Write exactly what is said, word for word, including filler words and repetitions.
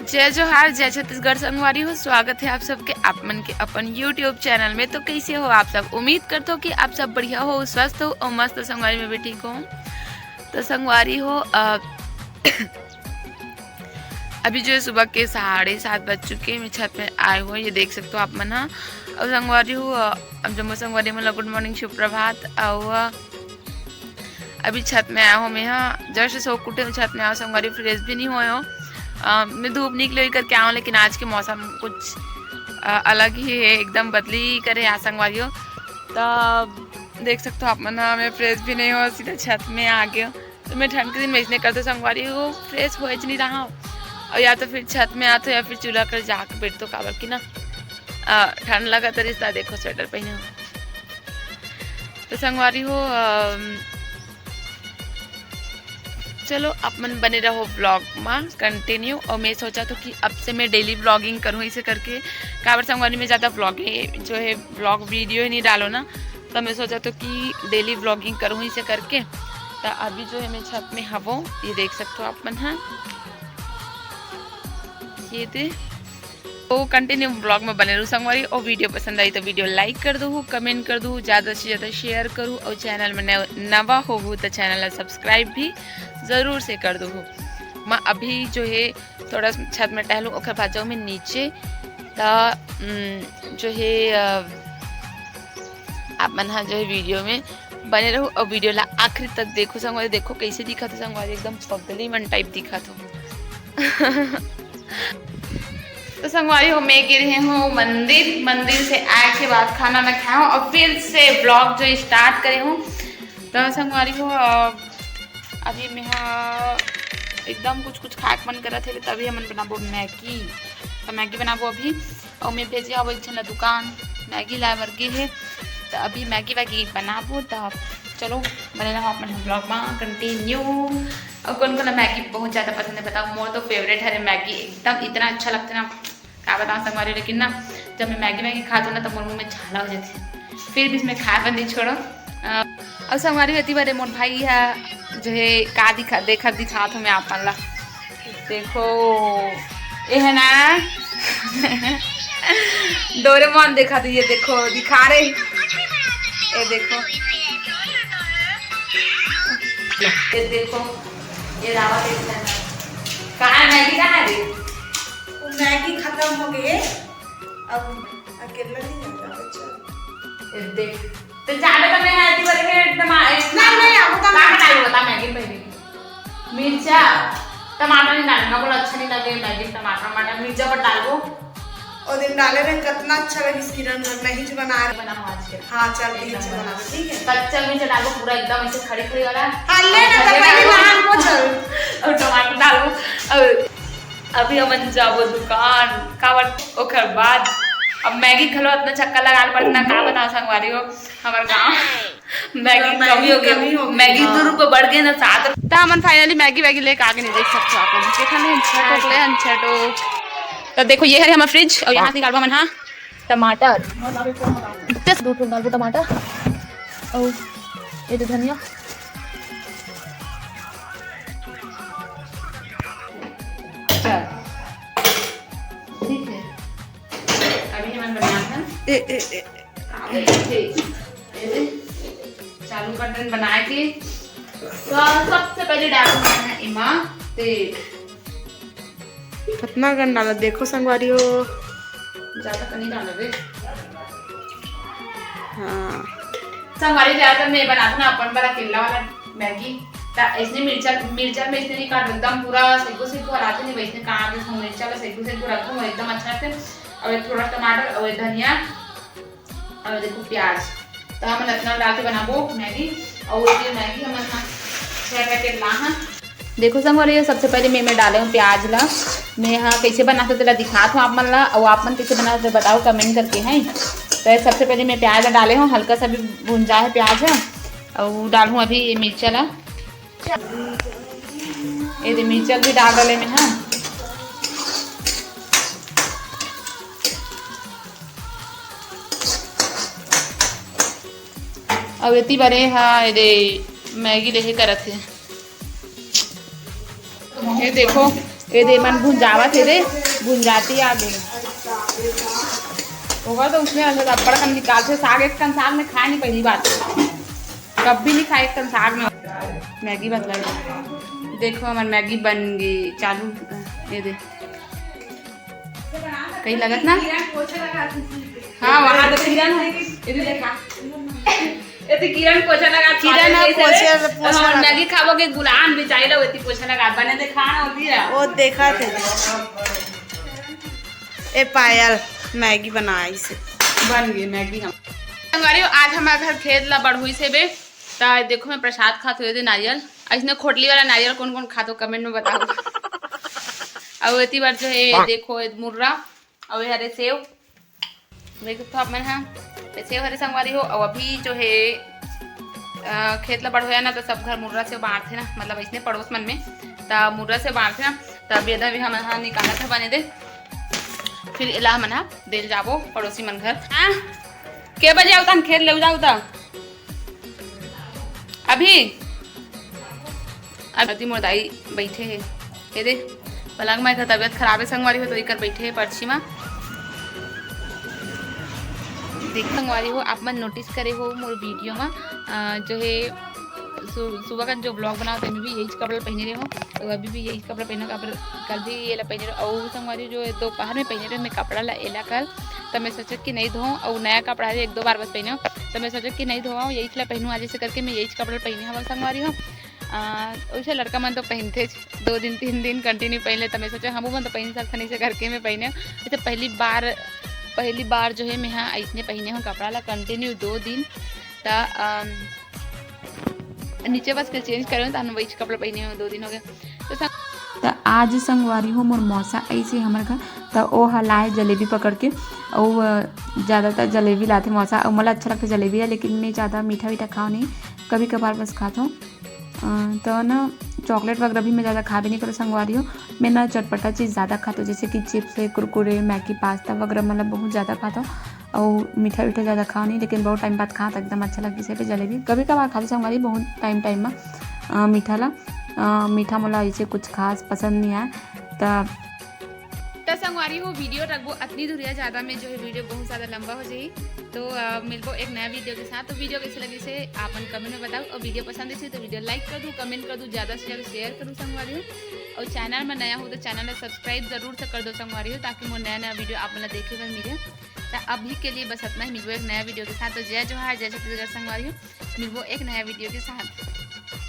जय जोहार, जय छत्तीसगढ़ संगवारी हो। स्वागत है आप सबके, आप मन के अपन YouTube चैनल में। तो कैसे हो आप सब? उम्मीद करथो कि आप सब बढ़िया हो, स्वस्थ हो और मस्त हो। संगवारी, मैं भी ठीक हूँ। तो संगवारी हो, अ, अभी जो है सुबह के साढ़े सात बज चुके हैं, मैं छत में आए हुए, ये देख सकते हो आप मन हा। और संगवारी हो, अ, अब जम्मो संगवारी मन ला गुड मॉर्निंग, सुप्रभात। और, अ, अभी छत में आए हो, मैं हा जस्ट सो के उठे हो, छत में आए हो संगवारी, फ्रेश भी नहीं होए हो। अ, मैं धूप निकले हुई करके आऊँ, लेकिन आज के मौसम कुछ, अ, अलग ही है, एकदम बदली करे आज संगवारी हो। तो देख सकते हो आप मन हा, मैं फ्रेश भी नहीं हो, सीधा छत में आ गए हो। तो मैं ठंड के दिन में इसने करते संगवारी हो, फ्रेश होए च नहीं रहा हूँ। और या तो फिर छत में आते हो या फिर चूल्हा कर जाके बैठते हो, काबर की ना, अ, ठंड लगा तो रिश्ता देखो, स्वेटर पहने हो। तो संगवारी हो, अम, चलो आप मन बने रहो व्लॉग में कंटिन्यू। और मैं सोचा तो कि अब से मैं डेली व्लॉगिंग करूँ इसे करके, काबर संगवारी में ज़्यादा व्लॉग जो है, व्लॉग वीडियो ही नहीं डालो ना, तो मैं सोचा तो कि डेली व्लॉगिंग करूँ इसे करके। तो अभी जो है मैं छत में हवो, ये देख सकते हो आप मन हा, ये दे। तो कंटिन्यू व्लॉग में बने रहू संगवारी। और वीडियो पसंद आई तो वीडियो लाइक कर दू, कमेंट कर दू, ज़्यादा से ज़्यादा शेयर करू, और चैनल में नव-, नवा होहू तो चैनल ला सब्सक्राइब भी ज़रूर से कर दू। मैं अभी जो है थोड़ा छत में टहलू, ओकर बाद जाऊँ मैं नीचे। त, उम, जो है, अ, आप मन हा जो है वीडियो में बने रहू और वीडियो ला आखिरी तक देखो संगवारी। देखो कैसे दिखत हो संगवारी, एकदम पगली मन टाइप दिखत हो। तो संगवारी हो, मैं गे रहे हूँ मंदिर, मंदिर से आए के बाद खाना ना खाए हूँ और फिर से व्लॉग जो स्टार्ट करे हूँ। तो संगवारी हो, अ, अभी मैं हा एकदम कुछ कुछ खाए के मन करत हे, तभी हमन बनाबो मैगी। तो मैगी बनाबो अभी। और मैं भेजे हव एक झन ला दुकान, मैगी लाए बर गे हे। तो अभी मैगी वैगी बनाबो। तो चलो, बने रहो अपन व्लॉग में कंटिन्यू। और कौन कौन ला मैगी बहुत ज़्यादा पसंद है बताओ, मोर तो फेवरेट हरे मैगी, एकदम इतना अच्छा लगता है ना, का बताओ संगवारी। लेकिन ना, जब मैं मैगी मैगी खाती हूँ ना, तो मोर मुँह में छाला हो जाती है, फिर भी मैं खाए बर नहीं छोड़ो। अ, और संगवारी होती बारे मोर भाई है जो है का दिखा, देखा दिखात हूँ मैं आप मन ला। देखो, ये है ना डोरेमोन देखा, तो ये देखो, दिखा रहे, ये देखो, ये देखो, ये रावत एक है। कहाँ मैगी, कहाँ रे? वो मैगी खत्म हो गई है, अब अकेला नहीं जाता बच्चा। ये देख, तो ज्यादा तो मैं आती बार है टमा-, नहीं, नहीं, अब तो का डालू बता मैगी पहले? मिर्चा, टमाटर नहीं डालना, बोला अच्छा नहीं लगे मैगी, टमाटर, टमाटर, मिर्चा पर डालबो। और दिन डाले रहे, कितना अच्छा लगी किरण, मैं ही जो बना रही। बनाओ आज के। हाँ, चल, ठीक है, बना, ठीक है। कच्चा मिर्चा डालबो पूरा एकदम ऐसे खड़ी खड़ी वाला। हाँ, ले ना, और तो पहले धनिया डालबो। नहान को चल। और टमाटर डालबो, और अभी हमन जाबो दुकान, काबर ओकर बाद अब मैगी घलो इतना चक्कर लगा पड़ता ना, का बताओ संगवारी हो, हमारे गाँव। मैगी तो मैगी कमी हो गई, कमी हो गई। मैगी हाँ। दो रुपये बढ़ गए ना, सात रुपये। तो हमन finally मैगी वैगी लेके आगे नहीं देख सकते हो आप, कितना नहीं छटो ले, छटो। तो देखो, ये है हमारा फ्रिज, और यहाँ से निकालबो हमन, हाँ, टमाटर, दस दो ठो डालबो टमाटर, और ये तो धनिया। अच्छा, ठीक है, अभी हमन बनाते हैं। ए, ए, ए, चालू कर देन बनाए के। तो सबसे पहले डालूं मैं एमा तेल। कितना कन डाला देखो संगवारी हो। ज्यादा तो नहीं डाला रे। हाँ। संगवारी ज्यादा मैं बनाता ना अपन बड़ा अकेला वाला मैगी। ता इसने मिर्चा, मिर्चा में इसने नहीं काटो, एकदम पूरा सेगो सेगो हराते नहीं, वैसने काट दे, मिर्चा का सेगो सेगो रखो, वो एकदम अच्छा से। और थोड़ा टमाटर और धनिया और देखो प्याज, तो हमन अतना डाल के बनाबो मैगी। और ये मैगी हमन हा छह पैकेट ला हा। देखो संगवारी, सबसे पहले मैं, मैं डाले हूँ प्याज ला। मैं यहाँ कैसे बनाते तेला दिखात हूँ आप मन ला, और आप मन कैसे बनाते बताओ कमेंट करके, हैं। तो ये सबसे पहले मैं प्याज ला डाले हूँ, हल्का सा भी भुंजा है प्याज है, और डालूँ अभी ये मिर्चा ला। ये दे मिर्चा भी डाल डाले में, हाँ। अब इतनी बड़े, हाँ, ये दे मैगी लेके करत है। ये देखो, ये दे मन भुंजावत हे दे, भुंजाती आ गे। ओकर तो उसने अंदर अब्बड़ कन निकालथे साग, एक कन साग में खाए नहीं पहली बार, कभी नहीं खाए एक कन साग में। मैगी बतला देखो, हमर मैगी बन गई चालू। ये दे कहीं लगत ना। हाँ, वहाँ तो किरण है। ये दे देखा। ये तो किरण पोछा लगा, किरण है, पोछा, पोछा हमर लगा। मैगी खाबो के गुलाम बिचारी लोग एती पोछा लगा, बने देखा ना होती है। वो देखा थे। ए पायल, मैगी बनाई से। बन गई मैगी हम। संगवारी हो, आज हमारे घर खेत ला बढ़ोइस हे बे। ता देखो, मैं प्रसाद खात हुए दे नारियल। अइसने खोटली वाला नारियल कौन कौन खात हो, comment में बताओ। अउ एती बार जो है, देखो, ए मुर्रा, अउ ये हरे सेव। देख सकथो आप मन ह, ये सेव हरे संगवारी हो। अउ अभी जो है, अ, खेत ला बढ़ोया ना, तो सब घर मुर्रा सेव बांटथे ना, मतलब अइसने पड़ोस मन में, त मुर्रा सेव बांटथे ना। त अभी एदा भी हमन ह निकालत ह बने दे, फिर एला हमन ह देल जाबो पड़ोसी मन घर। हाँ, के बजे आऊ तन खेत ले जाऊ त? अभी, अभी मोर दाई बैठे हे। ये दे, पलंग में एकर तबीयत खराब है संगवारी हो, तो एकर बैठे हे परछी मा। देख संगवारी हो, आप मन notice करे हो मोर video मा, अ, जो है सु-, सुबह का जो vlog बनाओ, तेमे भी यही कपड़ा पहने रहे हो, तो अभी भी यही कपड़ा पहना, कपड़ा कल भी ये ला पहने रहे हो। अउ संगवारी जो दोपहर में पहने रहे मैं कपड़ा ला, एला कल, तो मैं सोचे कि नहीं धोऊं, अउ नया कपड़ा है, एक दो बार बस पहने हो, तो मैं सोचे कि नहीं धोवाऊं, यही ला पहनूं आज, ऐसे करके मैं यही कपड़ा पहने हवा संगवारी हो। आ, वैसे लड़का मन तो पहनथे दो दिन, तीन दिन continue पहन ले, तो मैं सोचे हमू मन तो पहन सकथन, ऐसे करके मैं पहने। ऐसे पहली बार, पहली बार जो है मैं हा ऐसने पहने हूँ कपड़ा ला continue दो दिन। त, अम, नीचे बस के change करे हूँ, तहन वही कपड़ा पहने हूँ, दो दिन हो गए। तो सं- त आज संगवारी हो मोर मौसा ऐसे हमर घर, त ओ ह लाए जलेबी पकड़ के, अउ, अ, ज़्यादातर जलेबी लाथे मौसा, अउ मोला अच्छा लगता जलेबी है, लेकिन मैं ज़्यादा मीठा वीठा खाओ नहीं, कभी कभार बस खात हूँ। अ, तो ना chocolate वगैरह भी मैं ज़्यादा खाबे नहीं करो संगवारी हो। मैं ना चटपटा चीज़ ज़्यादा खात हूँ, जैसे कि chips है, कुरकुरे, मैगी, पास्ता वगैरह, मतलब बहुत ज़्यादा खात हूँ। अउ मीठा वीठा ज़्यादा खाओ नहीं, लेकिन बहुत time बाद खात एकदम अच्छा लगिस हे जलेबी। कभी कभार खात हूँ संगवारी, बहुत time time में, अ, मीठा ला, अ, मीठा मोला ऐसे कुछ खास पसंद नहीं आए। त त संगवारी हो, video रखबो अतनी दुरिया, ज़्यादा में जो है video बहुत ज़्यादा लंबा हो जाही। तो, अ, मिलबो एक नया video के साथ। तो video कैसे लगिस हे आप मन comment में बताओ, अउ video पसंद आइस हे तो video like कर दू, comment कर दू, ज़्यादा से ज़्यादा share करू संगवारी हो। अउ channel में नया हो तो channel ला subscribe जरूर से कर दो संगवारी हो, ताकि मोर नया नया video आप मन ला देखे बर मिले। त अभी के लिए बस अतना ही, मिलबो एक नया video के साथ। तो जय जोहार, जय छत्तीसगढ़ संगवारी हो, मिलबो एक नया video के साथ।